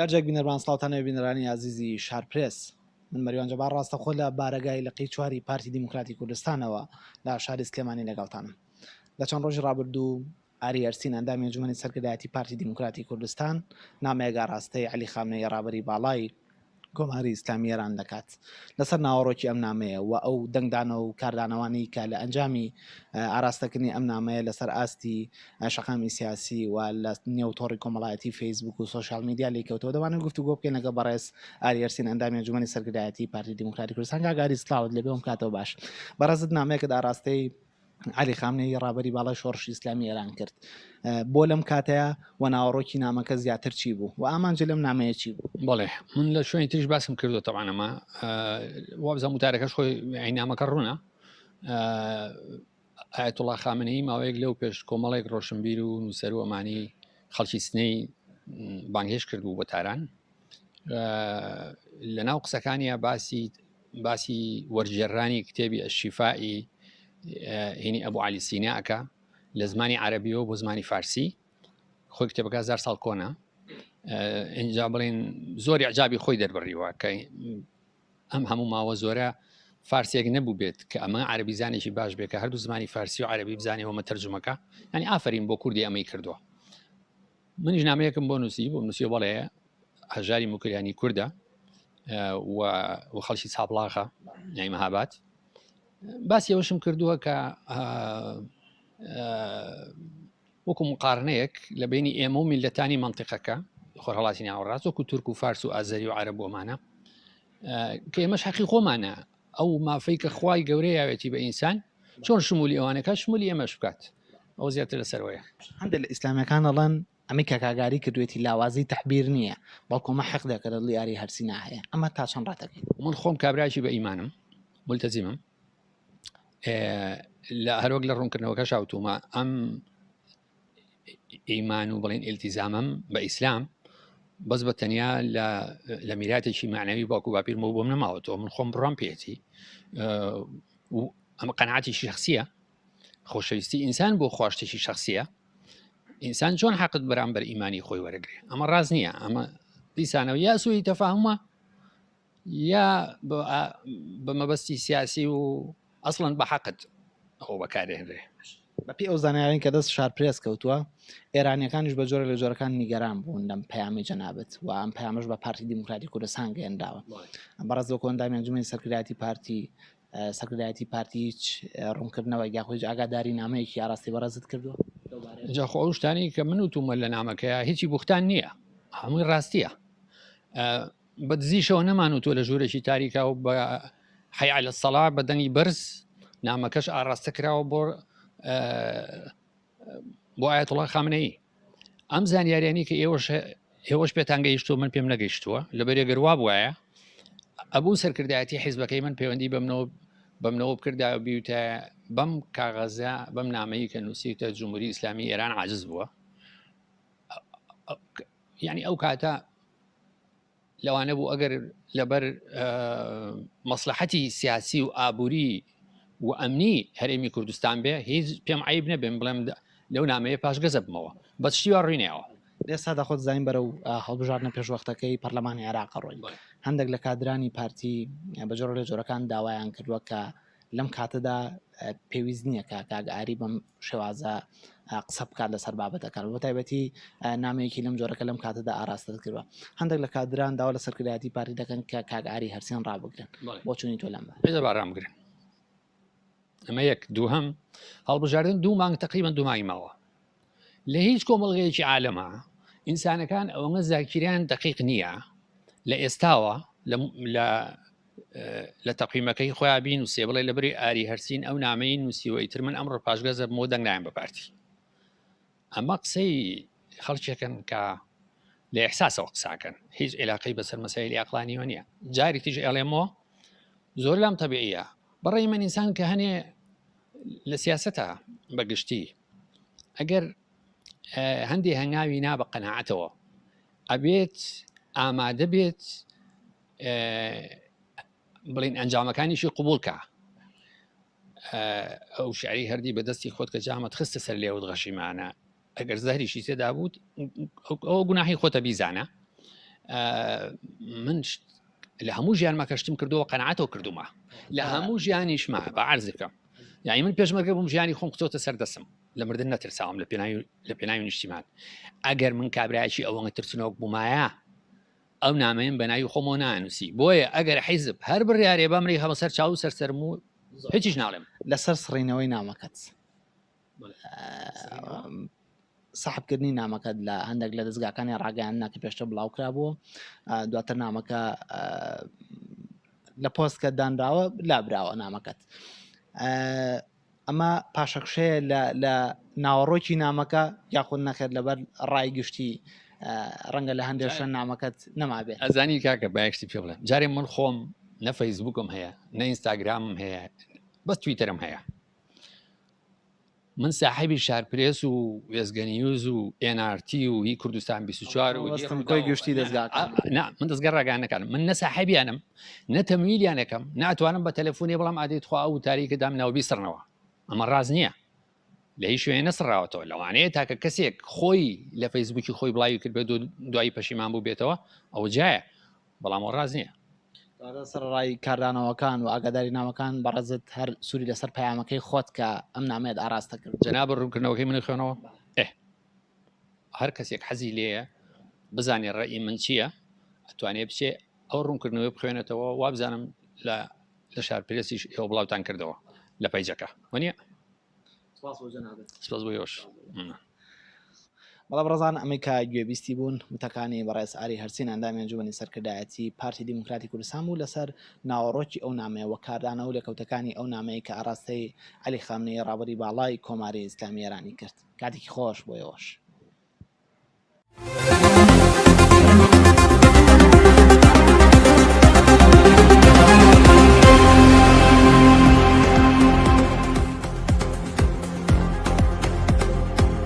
لەرجێک بینەران سڵاوتان لێ بینەرانی ئازیزی شارپرێس من مەریوان جەبار ڕاستەخۆ لە بارەگای لقی چواری پارتی دیموکراتی کوردستانەوە لە شاری سلێمانی لەگەڵتانم لە چەند ڕۆژی ڕابردوو ئاری هەرسین ئەندامی ئەنجومەنی سەرکردایەتی پارتی دیموکراتی کوردستان نامەیەک ئاراستەی عەلی خامنەیی ڕابەری باڵای کۆماری ئیسلامی ئێران دەکات لەسەر ناوەڕۆکی ئەم نامەیە و ئەو دەنگدانەوە و کاردانەوانەی کە لە ئەنجامی ئاراستەکردنی ئەم نامەیە لەسەر ئاستی شەقامی سیاسی و لە نێو تۆڕی کۆمەڵایەتی فەیسبوک و سۆشیال میدیا لێکەوتەوە دەوانێت گفتوگۆ بکەین لەگەڵ بەڕێز ئاری هەرسین ئەندامی ئەنجومەنی سەرکردایەتی پارتی دیموکراتی کوردستان کاک ئاری سڵاوت لێبێ ئەم کاتەوە باش بەڕێزت نامەیەکت ئاراستەی عەلی خامنەیی ڕابەری باڵای شۆڕشی ئیسلامی ئێران کرد بۆ لەم کاتەیە و ناوەڕۆکی نامەکە زیاتر چی بوو و ئامانج لەم نامەیە چی بوو؟ بەڵێ من لە شوێنی تریش باسم کردو تەبعەن ئەمە وابزانم وتارەکەش خۆی نامەکە ڕوونە ئایەتوڵا خامنەیی ماوەیەک لەو پێش کۆمەڵێک ڕۆشنبیر و نووسەر و ئەمانی خەڵکی سنەی بانگهێشت کردبوو بۆ تاران لە ناو قسەکانیا باسی باسی وەرگێڕانی کتێبی ئەشیفائی هینی ئەبوو علی سینا ئەکا لە زمانی عەربیەوە بۆ زمانی فارسی خۆی کتێبەکە هزار ساڵ کۆنە اینجا بڵێن زۆر عجابی خۆی دەربڕیوە کە ئەم هەموو ماوە زۆرە فارسێک نەبوو بێت کە ئەمە عربیزانێکی باش بێت کە هەردوو زمانی فارسی و عربی بزانێەوەمە تەرجمەکە ینی ئافرین بۆ کوردی ئەمەی کردووە منیش نامەیەکم بۆ نووسی بۆم نووسی بەڵێ هەژاری موکریانی کوردە و خەڵکی سابڵاغە یای مەهابات باسی ئەوەشم کردووە کە وەکو مقارنەیەک لە بینی ئێمە و میلەتانی منطقەکە خۆرهڵاتی ناوەڕاست وەکو تورک و فارس و ئازەری و عەرەب بۆمانە کە ئێمەش حەقی خۆمانە ئەو مافەی کە خوای گەورە یاوێتی بە ئینسان چۆن شمولی ئەوانەکە شمولی ئێمەش بکات ئەو زیاتر لەسەرەوەیە. هەندێک لە ئیسلامیەکان ئەڵێن ئەمەی کە کاک ئاری کردوێتی لاوازی تەعبیر نییە بەڵکو ئەمە حقدێکە لە دڵی ئاری هەرسینا هەیە ئەمە تا چەند ڕەتەکەیت؟ من خۆم کابرایەکی بە ئیمانم ملتەزیمم لە هەروەک لە ڕوونکردنەوەکە شاوتومە ئەم ئیمان و بڵێن ئیلتیزامم بە ئیسلام بەس بە تەنیا لە میراتێکی معنەوی باوکو باپیرمەوە بۆم نەماوەتەوە من خۆم بڕام پێێتی ئەمە قەنعاتی شخصیە خۆشەویستی ئینسان بۆ خواشتێکی شخصیە ئینسان چۆن حەقت بەرامبەر ئیمانی خۆی وەرەگرێ ئەمە ڕاست نییە ئەمە دیسانەوە یا سوی تەفاهمە یا بە مەبەستی سیاسی و ئەسڵەن بە حەقت ئەوە بەکارێنرێ. بەپێی ئەو زانیارانەی کە دەست شارپرێس کەوتووە، ئێرانییەکانیش بە جۆرێک لە جۆرەکان نیگەران بوون لەم پەیامەی جەنابت و ئەم پەیامەش بە پارتی دیموکراتی کوردستان گەیەنراوە. بەڕێز وەکو ئەندامی ئەنجومەنی سەرکردایەتی پارتی سەرکردایەتی پارتی هیچ ڕوونکردنەوەیەک یاخود هیچ ئاگاداری نامەیەکی ئاراستەی بەڕێزت کردووە؟ جا خۆ ئەو شتانەی کە من وتومە لە نامەکەیا هیچی بوختان نییە، هەمووی ڕاستییە. بە دزیشەوە نەمانوتووە لە ژوورێکی تاریکا و بە حی علی الصلاة بە دەنگی بەرز نامەکەش ئاراستە کراوە بۆ بۆ ئاەتوڵا خامنەیی ئەم زانیاریانی کە ئێوەش ئێوەش پێتان گەیشتووە من پێم نەگەیشتووە لە بەرێ گەروا بواە ئەبوو سەرکردایەتی حیزبەکەی من پەیوەندی بەمنەوە بەمنەوە بکردا بیوتە بەم کاغەزە بەم نامەیە کە نووسیتە جمهوری ئیسلامی ئێران عاجز بووە یعنی ئەو کاتە لەوانە بوو ئەگەر لەبەر مەسلحەتی سیاسی و ئابووری و ئەمنی هەرێمی کوردستان بێ هیچ پێم عیب نەبێن بڵێم لەو نامەیە پاشگەزە بمەوە بەس شتیوا ڕووینەوە. ئێستا خۆت زانین بەرەو هەڵبژاردنە پێشوەختەکەی پەرلەمانی عێراق ڕۆین هەندێک لە کادرانی پارتی بە جۆرە لە جۆرەکان داوایان کردووە کە لەم کاتەدا پێویست نییە کە کاک ئاری بەم شێوازە قسە بکات لەسەر بابەتەکان بە تایبەتی نامەیەکی لەم جۆرەکە لەم کاتەدا ئاراستە کردوە هەندێک لە کادران داوا لە سەرکردایەتی پارتی دەکەن کە کاک ئاری هەرسێن ڕابگرن بۆ چونی تۆ لەم ڕامگرن ئەمە یەک دووهەم هەڵبژاردن دوو مانگ تقریبا دوو مانگی ماوە لە هیچ کۆمەڵگەیەکی عالەمە ئینسانەکان ئەوەنە زاکیریان دقیق نییە لە ئێستاوە لە لە تەقویمەکەی خۆیان بینوسێ بڵێ لە بری ئاری هەرسین ئەو نامەی نووسیوە ئیتر من ئەمڕۆ پاشگەزە بۆ دەنگ نایم بە پارتی ئەمە قسەی خەڵکێکن کە لە ئەحساسەوە قساکەن هیچ علاقەی بەسەر مەسایلی عقلانیەوە نییە جاری تیژ ئەڵێمەوە زۆر لام تەبیعیە بەڕێی من ئینسان کە هەنێ لە سیاستە بەگشتی ئەگەر هەندێ هەنگاوی نا بە قەناعەتەوە ئەبێت ئامادە بێت بڵین ئەنجامەکانیشی قوبولکە ئەو شعری هەردی بەدەستی خۆت کە جامەت خستە سەر لێوت غەشیمانە ئەگەر زەهریشی تێدا بوو ئەوە گوناحی خۆتە بیزانە. من لە هەموو ژیانمە کەشتم کردووە قەنعاتەوە کردومە لە هەموو ژیانیشمە بە عرزەکەم یعنی من پێشمەرگە بووم ژیانی خۆم قسۆتە سەر دەسم لە مردن نەترساوم لە پێناوی لە پێناوی نیشتیمان ئەگەر من کابراایکی ئەوەنگە ترسنۆک بوومایە ئەو نامەیەم بە ناوی خۆمەوە نانووسی بۆیە ئەگەر حیزب هەر بڕیارێ بەمری هەمە سەر چاو سەر سەرم و هیچیش ناڵێم. لەسەر سڕینەوەی نامەکەت سەحبکردنی نامەکەت لە هەندێک لە دەستگاکانی ڕاگەیاندنا کە پێشتر بڵاو کرابوو دواتر نامەکە لە پۆستکە دانراوە لابراوە نامەکەت ئەمە پاشەکشەیە لە لە ناوەڕۆکی نامەکە یاخود نەخێر لەبەر ڕای گشتی ڕەنگە لە هەندێک شوێن نامەکەت نەمابێت. ئەزانی کاکە با یەک شتی پێ بڵێم جارێ من خۆم نە فەیسبوکم هەیە نە ئینستاگرامم هەیە بەس تویتەرم هەیە من ساحێبی شارپرێس و وێزگە نیوز و NRT و هی کوردستان 24 و وەستم کۆی گشتی دەزگاکان نا من دەزگا ڕاگەیاندنەکانم من نە ساحێبیانم نە تەمویلیانەکەم ناتوانم بە تەلەفۆنی بڵام ئادەی تخوا ئەو تاریکە دام ناو بیسڕنەوە ئەمە ڕاست نییە لە هیچ شوێنێ نەسڕاوەتەوە لەوانەیە تاکە کەسێک خۆی لە فەیسبوکی خۆی بڵاوی کرد بێت و دوایی پەشیمان بوو بێتەوە ئەوە جایە بەڵام ئەوە ڕاست نییە. کەواتە سەرەڕای کاردانەوەکان و ئاگاداری نامەکان بەڕێزت هەر سووری لەسەر پەیامەکەی خۆت کە ئەم نامەیەت ئاراستە کرد. جەنابت ڕوونکردنەوەکەی منی خوێنەوە؟ ئێ هەر کەسێک حەزی لێیە بزانێ ڕەئی من چییە ئەتوانێ بچێ ئەو ڕوونکردنەوەی بخوێنێتەوە وابزانم لە لە شار پرێسیش ئێوە بڵاوتان کردەوە لە پەیجەکە وەنیە؟ سپاس بۆ جەنابت. سپاس بۆ ئێوەش. بەڵێ بەڕێزان ئەمەی کە گوێبیستی بوون وتەکانی بەڕێز ئاری هەرسین ئەندامی ئەنجومەنی سەرکردایەتی پارتی دیموکراتی کوردستان بوو لەسەر ناوەڕۆکی ئەو نامەیە و کاردانەوە و لێکەوتەکانی ئەو نامەیە کە ئاراستەی عەلی خامنەیی ڕابەری باڵای کۆماری ئیسلامی ئێرانی کرد. کاتێکی خۆش بۆ ئێوەش.